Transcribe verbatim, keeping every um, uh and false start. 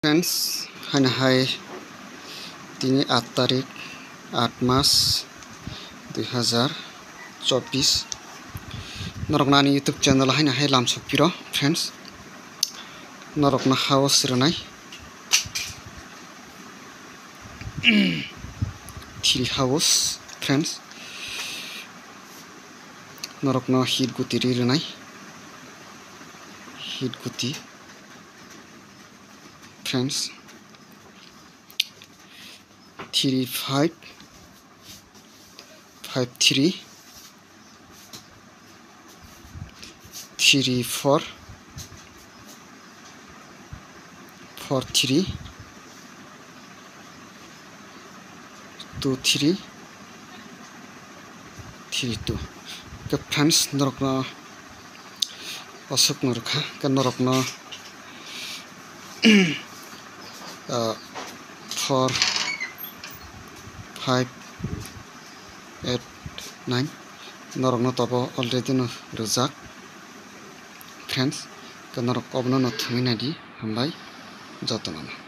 Friends, haino hai tini aat tarik, aat mas, dui hazar chobbish. Norokno ani YouTube channel haino hai lamsok piro, friends. Norokno house rwnai. Three house, friends. Norokno hit guti ri rwnai. Hit guti. Friends, three five, five three, three four, four three, two three, three two. Ke friends, norokno aswk no rwkha, ke norokno, ah, four, five, eight, nine, norokno tobo already no rwjak, friends, ke norok obono no thwngwi naidi, hambai jotono.